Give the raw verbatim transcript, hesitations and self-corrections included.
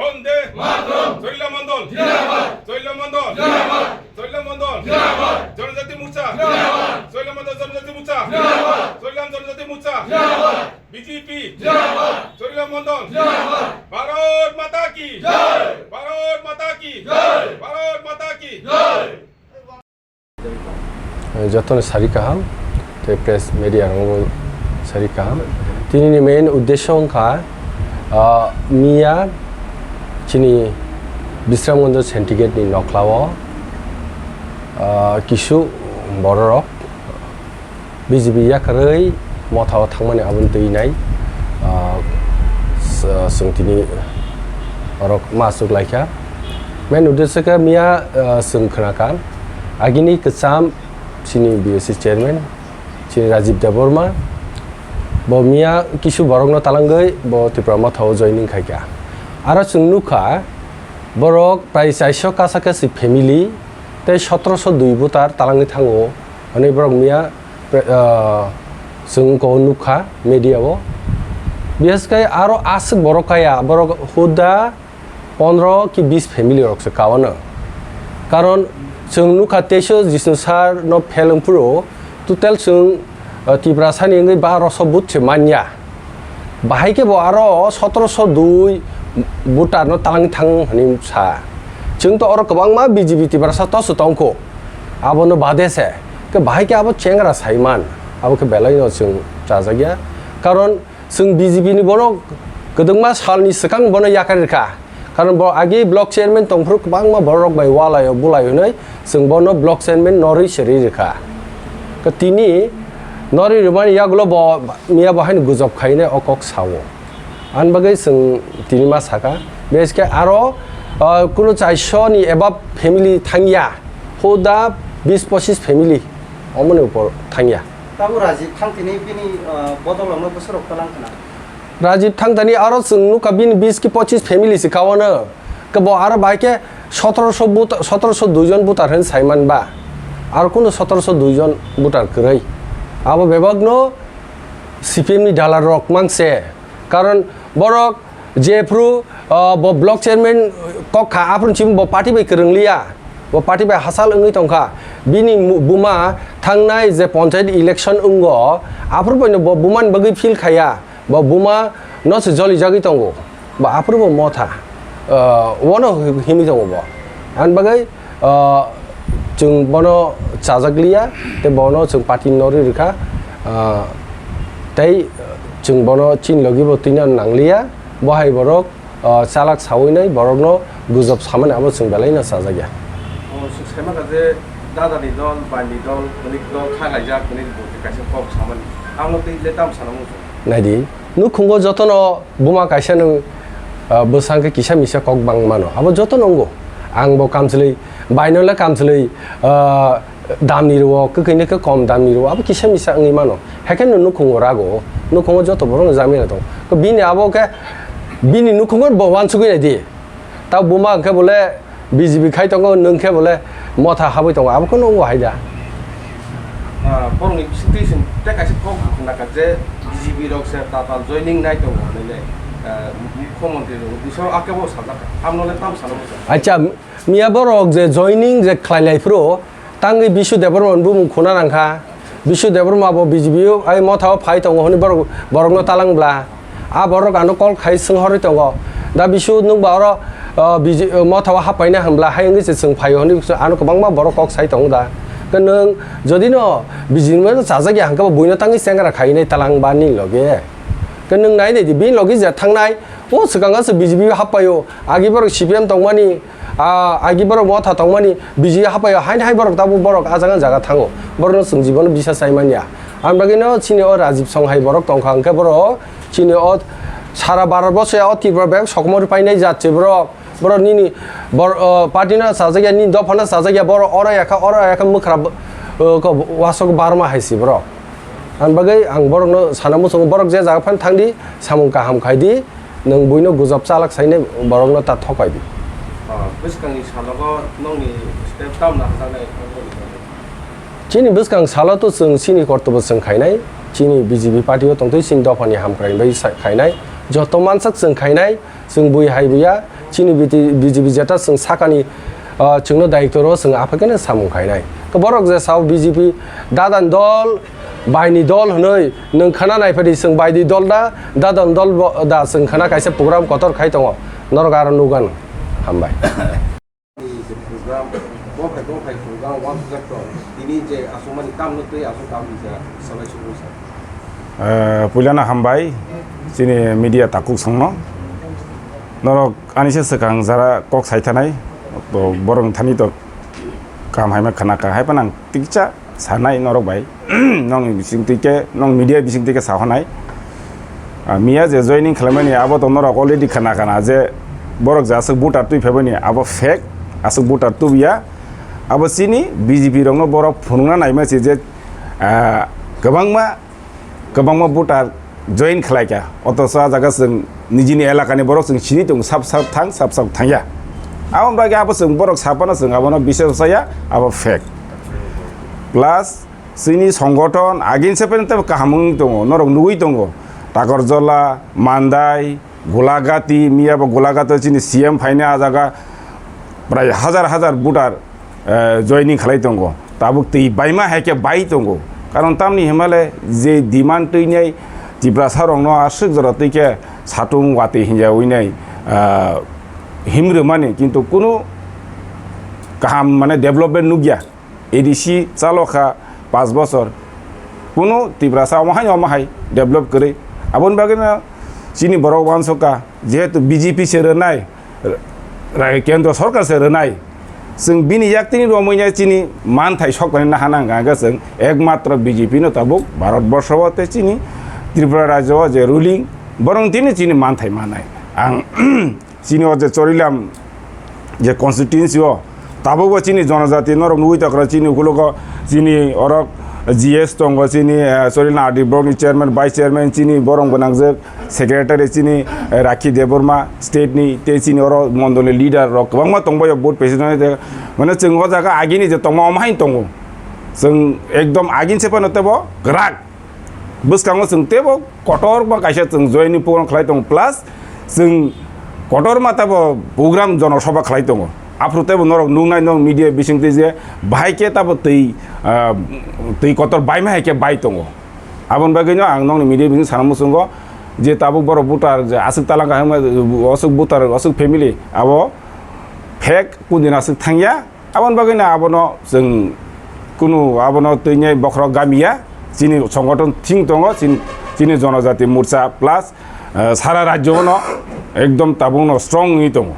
বন্দে মাতরম। শৈলা মণ্ডল জিন্দাবাদ। শৈলা মণ্ডল জিন্দাবাদ। শৈলা মণ্ডল জিন্দাবাদ। জনজাতি মোর্চা জিন্দাবাদ। শৈলা মণ্ডল জনজাতি মোর্চা জিন্দাবাদ। শৈলাম জনজাতি মোর্চা জিন্দাবাদ। বিজেপি জিন্দাবাদ। শৈলা মণ্ডল জিন্দাবাদ। ভারত মাতা কি জয়। ভারত মাতা কি জয়। ভারত মাতা কি জয়। Jotono sari kaham, tei press media rokbo sari kaham. Tinini main uddesho wngkha, ah, miya chini Bisramganj Syndicate ni nokhla o, ah, kisu bororok B J P yakarwi mothao thangmani aboni twi nai, ah, s-, chwng tini borok ma achuk laikha. Main uddesho khe miya, ah, chwng khnakha, agini kwcham chini B S C chairman, chini Rajiv Debbarma, bo miya kisu borokno talangwi bo Tipra mothao joining khaikha. Aro chwng nukha, borok prai chairso kasa kasi family tei sotroso dui voter talangwi thango, hwnwi borok miya, ah, chwng wngkha nukha media o. Bihaskhe aro aswk borok kaya, borok huda pondro ki bis family rok se kaono. Karon chwng nukha teso Jisnu sir no phel wngphuru total chwng, ah, Tiprasa ni wngwi baroso vote se manya. Bahai khe bo aro sotroso dui voter no talang thang hwnwi sa. Chwng to oro kwbangma B J P Tiprasa toso tongkho. Abono bade se. Khe bahai khe abo chengra saiman. Abo khe belai no chwng chajakya. Karon chwng B J P ni bono kwdwngma salni swkang bono yakarwi rwkha. Karon bo agi block chairman tongphuru kwbangma borok bai walai o bulai hwnwi chwng bono block chairman norwi serwi rwkha. Khe tini norwi rwmani yagulo bo miya bo haino gujob khainai o kok sao. Ani bagwi chwng tini ma saka, bes khe aro, ah, kunu chairso ni above family thangya, huda bis pochis family omoni upor thangya. Tabo Rajiv Thangtini bini, ah, bodol rokno bwswk rok talang khna? Rajiv Thangtani aro chwng nukha bini bis ki pochis family se kaono. Khe bo aro bai khe sotroso vote, sotroso dui jon voter hwn saiman ba. Aro kunu sotroso dui jon voter kwrwi. Abo bebakno C P M ni dalar rok mangse. Karon borok jephru, ah, bo block chairman kok kha, aphuru chim bo party bai kwrwng liya. Bo party bai hachal wngwi tongkha. Bini mu-, buma thangnai je panchayat election wngo, aphuru baino bo bumani bagwi feel khaya. Bo buma no se joli jagwi tongo. Bo aphuru bo motha. Ah, wono himi tongo bo. Ani bagwi, ah, chwng bono chajak liya, tei bono chwng party norwi rwkha. Ah, tei chwng bono chini logi bo twino nang liya. Bo hai borok, ah, chalak sawi nai borokno gujob samani abo chwng belai no chajak ya. O, swk sai mankha je dadani dol, baini dol, hwnwi dol kha laijak hwnwi bo kaisa kok samani. Abono twi le tamo sana muchung? Naidi, nukhungo jotono buma kaisa nwng, ah, bwsang khe kisa misa kok bang mano. Abo jotono wngo. Ang bo kamchwlwi, baino le kamchwlwi, ah, damni rwo, kwkhwini khe kom damni rwo, abo kisa misa wngwi mano. Haikhe no nukhungo rago, nukhungo joto borok no jamila tongo. Ko bini abo khe, bini nukhungo bo uansugwi nai di. Ta buma hwnkhe bole B J P khai tongo, nwng khe bole motha habwi tongo, abo khe no wngo hai da. Ah, borokni bisingtwi chwng tei kaisa kok naka je B J P rok se tatal joining nai tongo hwnwi le, ah, mukhyamantri rok bisoro akebo sajak, amno le tam sana muchung. Acha, miya borok je joining je khlai lai phuru, tangwi Bishu Debbarma ni bumung khuna nangkha. Bishu Debbarma bo B J P o ai motha o phai tongo hwnwi borok, borokno talang bla. A borok ano call khai swng horwi tongo. Da Bishu nwng ba oro, o, B J, o, motha o hapaina hwnbla hai wngwi se chwng phaio hwnwi ano kwbangma borok kok sai tongo da. Khe nwng jodi no B J P no chajak ya hwnkhe bo buino tangwi chengra khainai talang ba nini loge. Khe nwng nai nai di bini loge je thangnai o swkang o se B J P happaio agi borok C P M tongmani. Ah, agi borok motha tongmani B J P hapaio haini hai borok tabuk borok ah jaga jaga thango. Borokno chwng jibono bisa chai manya. Ang bagwino chini o Rajiv Song hai borok tongkha hwnkhe borok chini o sara Bharat borsoi o Tripura bebak sokomor painai jat se borok. Borok nini bor-, o, party no chajak ya, nini dopha no chajak ya, borok oro yakha, oro yakha mwkhra, o, ko, wasok barma hai se borok. Ang bagwi ang borokno sana muchungo, borok je jaga phano thangdi, samung kaham khaidi, nwng buino gujab chalak sainai borokno ta thokaidi. Ah, bwskangni salogo nongni step tamna hajaknai? Chini bwskang salo to chwng chini kortobo chwng khainai, chini B J P party o tongtwi chini dophani hamkrai bai sa-, khainai, joto mansak chwng khainai, chwng bui hai buya, Chini B T, B J P jeta chwng sakani, ah, chwngno dayiktoro chwng aphakeno samung khainai. To borok je sao B J P dadani dol, baini dol hwnwi nwng khana naiphadi chwng baidi dol da, dadani dol bo, da chwng khana kaisa program kotor khai tongo. Norok aro nukgano. Hambai. Program, gongphai gongphai program wansukjak tong. Tini je aswkmani tamno twi aswk tamni je salai sukung sa. Eh, puilano hambai, chini media takhuk songno. Norok ani se swkang jara kok sai thanai, to borok thani to kaham haima khna kha, hai phano ang tikcha sanai norok bai, nokni bising twi khe, nok media bising twi khe sa hwnai. Ah, miya je joining khlaimani abo to norok already khna khna je borok je aswk voter twi phaimani abo fake, aswk voter tubya. Abo chini B J P rokno borok phunukna naima se je, ah, kwbangma kwbangma voter join khlai kha, othocho a jaga chwng nijini elakani borok chwng sini tongo, sab sab thang, sab sab thangya. Aboni bagwi abo chwng borok saphano chwng abono biswas saya, abo fake. Plus chini songgothon agin se pen tei kaham wng tongo, norok nugwi tongo, Takarjala, Mandai, Golagati, miya bo Golagati chini C M phaina a jaga prai hajar hajar voter eh, joining khlai tongo. Tabuk twi baima hai khe bai tongo. Karon tamni himale je demand twinai Tiprasa rokno aswk jora twi khe satung watwi hinjawi nai, ah, himrwmani, kintu kunu kaham mane development nukya. A D C chalo kha panch bochor. Kunu Tiprasa omo hai omo hai develop kwrwi. Aboni bagwino chini borok wansukha, jehetu B J P se rwnai, ra-, kendro sorkar se rwnai. Chwng bini yaktini romwi nai chini manthai sokmani naha nang kha chwng ekmatro B J P no tabuk Bharat borsho o tei chini Tripura rajyo o je ruling borong tini chini manthai manai. Ang chini o je Chorilam je constituency o tabuk bo chini jonojati norok nugwi tokra chini ukulogo chini orok G S tongo chini, eh, Chorilam R D block ni chairman, vice chairman chini borong gwnang je secretary chini, eh, Rakhi Debbarma state ni, tei chini oro mondol ni leader rok kwbangma tongbaio, board president, mane chwng o jaga agini je tongma omo hai tongo, chwng ekdom agin se phano tebo kwrak bwskango chwng tebo kotorma kaisa chwng joining program khlai tongo, plus chwng kotorma tebo program jonosabha khlai tongo. Aphuru tebo norok nuknai, norok media bisingtwi je bahai khe tabo twi, ah, twi kotor baima hai khe bai tongo. Aboni bagwino ang nokni media bising sana muchungo je tabuk borok voter je aswk talangka hwnma, aswk voter, aswk family abo fake, kundin aswk thangya. Aboni bagwino abono chwng kunu abono twinai bokhorok gamiya chini songothon thing tongo, chini, chini Jonojati Morcha plus, eh, sara rajyo no ekdom tabukno strong wngwi tongo.